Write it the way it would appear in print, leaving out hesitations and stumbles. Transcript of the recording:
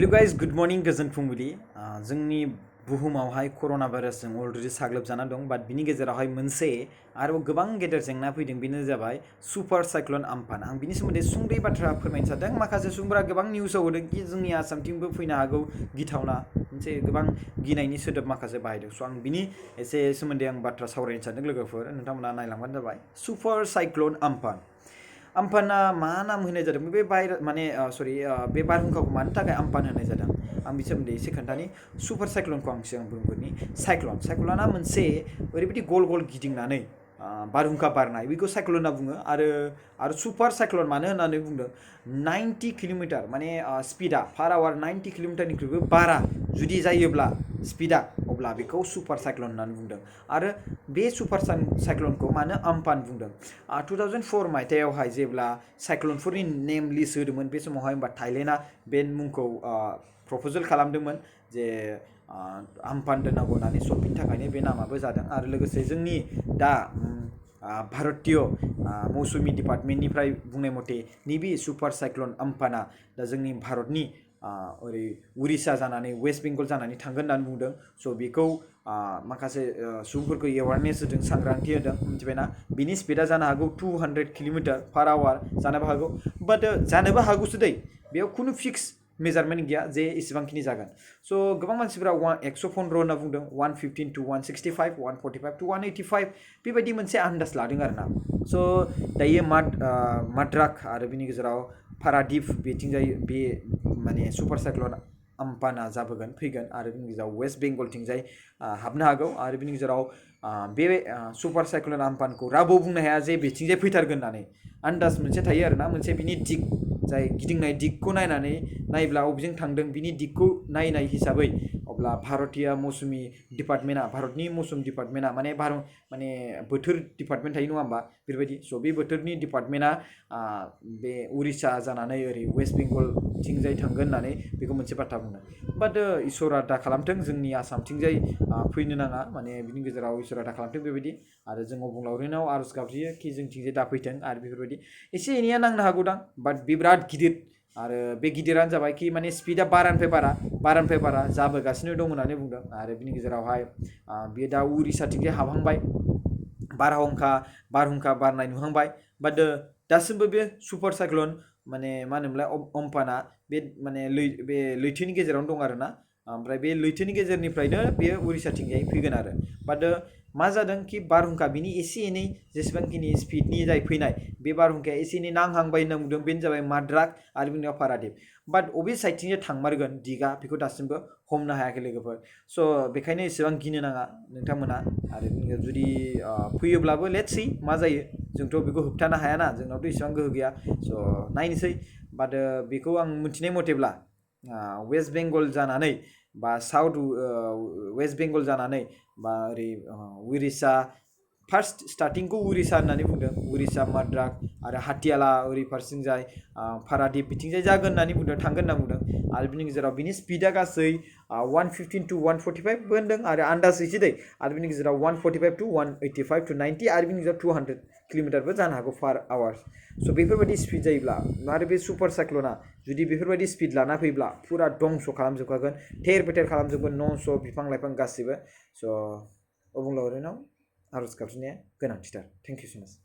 hello guys good morning गोजोन फुंबिलि जोंनि बुहुमावहाय कर'ना भाइरासजों अलरेडि साग्लोबजाना दं बाट बिनि गेजेरावहाय मोनसे आरोबाव गोबां गेदेर जेंना फैदों बेनो जाबाय सुपार साइक्ल'न आम्फान आं बिनि सोमोन्दै सुंद'यै बाथ्रा फोरमायनो सानदों माखासे सुबुंफोरा गोबां निउसाव होदों कि जोंनि आसामथिंबो फैनो हागौ गिथावना मोनसे गोबां गिनायनि सोदोब माखासे बाहायदों स' आं बिनि एसे सोमोन्दै आं बाथ्रा सावरायनो सानदों लोगोफोर नोंथांमोना नायलांबानो जाबाय सुपार साइक्ल'न आम्फान आम्फाना मा नाम होनाय जादों बे बे बारहुंखाखौ मानि थाखाय आम्फान होनाय जादों आं बिनि सोमोन्दै एसे खोन्थानि सुपार साइक्ल'नखौ आं सिगां बुंग्रोनि साइक्ल'ना मोनसे ओरैबायदि गल गल गिदिंनानै बारहुंखा बारनाय बेखौ साइक्ल'न होनना बुङो आरो सुपार साइक्ल'न मानो होननानै बुंदों 90 किल'मिटार माने स्पिडा पार आवार 90 किल'मिटारनिख्रुइबो बारा जुदि जायोब्ला स्पिडा अब्ला बेखौ सुपार साइक्ल'न होननानै बुंदों आरो बे सुपार साइक्ल'नखौ मानो आम्फान बुंदों 2004 मायथाइयावहाय जेब्ला साइक्ल'नफोरनि नेम लिस्ट होदोंमोन बे समावहाय होमबा थाइलेण्डआ बे मुंखौ प्रप'जेल खालामदोंमोन जे आम्फान दोननांगौ होननानै स' बिनि थाखायनो बे नामाबो जादों आरो लोगोसे जोंनि दा भारतीय मौसुमि डिपार्टमेन्टनिफ्राय बुंनाय मथे नैबे सुपार साइक्ल'न आम्फाना दा जोंनि भारतनि ओरै उरिष्या जानानै वेस्ट बेंगल जानानै थांगोन होननानै बुंदों स' बेखौ माखासे सुबुंफोरखौ एवारनेस होदों सांग्रांथि होदों मिथिबायना बिनि स्पिडा जानो हागौ 200 किल'मिटार पार आवार जानोबो हागौ बाट जानोबो हागौसो दै बेयाव खुनु फिक्स मेजारमेन्ट गैया जे इसेबांखिनि जागोन स' गोबां मानसिफोरा 115 होनना बुंदों 115 to 165 145 to 185 बेबायदि मोनसे आन्दाज लादों आरोना स' दायो माद्राक आरो बिनि गेजेराव पारादीप बेथिंजाय बे माने सुपार साइक्ल'न आम्फाना जाबोगोन फैगोन आरो बिनि गेजेराव वेस्ट बेंगलथिंजाय हाबनो हागौ आरो बिनि गेजेराव बे सुपार साइक्ल'न आम्फानखौ रावबो बुंनो हाया जे बेथिंजाय फैथारगोन होननानै आन्दाज मोनसे थायो आरोना मोनसे बिनि दिग जाय गिदिंनाय दिगखौ नायनानै नायब्ला बबेजों थांदों बिनि दिगखौ नायनाय हिसाबै अब्ला भारतीय मौसुमि डिपार्टमेन्टआ भारतनि मौसुम डिपार्टमेन्टआ माने बोथोर डिपार्टमेन्ट थायो नङा होमबा बेबायदि स' बे बोथोरनि डिपार्टमेन्टआ बे उरिष्या जानानै ओरै वेस्ट बेंगलथिंजाय थांगोन होननानै बेखौ मोनसे बाथ्रा बुंदों बाट इसोरा दा खालामथों जोंनि आसामथिंजाय फैनो नाङा माने बिनि गेजेराव इसोरा दा खालामथों बेबायदि आरो जों अबंलावरिनाव आर'ज गाबज्रियो कि जोंथिंजाय दा फैथों आरो बेफोरबायदि एसे एनैया नांनो हागौदां बाट बे बिराद गिदिर आरो बे गिदिरानो जाबाय कि माने स्पिडा बारानिफ्राय बारा जाबोगासिनो दं होननानै बुंदों आरो बिनि गेजेरावहाय बेयो दा उरिष्याथिंजाय हाबहांबाय बारहुंखा बारनाय नुहांबाय बाट दासिमबो बे सुपार साइक्ल'न माने मा होनोमोनलाय आम्फाना बे लैथोनि गेजेरावनो दं आरोना ओमफ्राय बे लैथोनि गेजेरनिफ्रायनो बेयो उरिष्याथिंजाय फैगोन आरो बाट मा जादों कि बारहुंखा बिनि एसे एनै जेसेबांखिनि स्पिडनि जाय फैनाय बे बारहुंखाया एसे एनै नांहांबाय होनना बुंदों बेनो जाबाय माद्राक आरो बिनि उनाव पारादीप बाट अबे साइडथिंजाय थांमारगोन दिगा बेखौ दासिमबो हमनो हायाखै लोगोफोर स' बेखायनो एसेबां गिनो नाङा नोंथांमोना आरो जुदि फैयोब्लाबो लेट्स सी मा जायो जोंथ' बेखौ होबथानो हायाना जोंनावथ' इसेबां गोहो गैया स' नायनोसै बाट बेखौ आं मिथिनाय मथेब्ला वेस्ट बेंगल जानानै बा वेस्ट बेंगल जानानै बा ओरै उरिष्या फार्स्ट स्टार्टिंखौ उरिष्या होननानै बुंदों उरिष्या माद्राक आरो हाटियाला ओरै फारसेथिंजाय पारादीप बिथिंजाय जागोन होननानै बुंदों थांगोन होनना बुंदों आरो बिनि गेजेराव बिनि स्पिडा गासै 115 to 145 बो होनदों आरो आन्दाज हैसै दै आरो बिनि गेजेराव 145 to 185 to 90 आरो बिनि गेजेराव 200 किल'मिटारबो जानो हागौ पार आवार स' बेफोरबायदि स्पिड जायोब्ला आरो बे सुपार साइक्ल'ना जुदि बेफोरबायदि स्पिड लाना फैब्ला फुरा दंस' खालामजोबखागोन थेर बेथेर खालामजोबगोन न'स' बिफां लाइफां गासिबो स' अबंलावरिनाव आर'ज गाबज्रिनाया गोनांथिथार थेंक इउ सो माच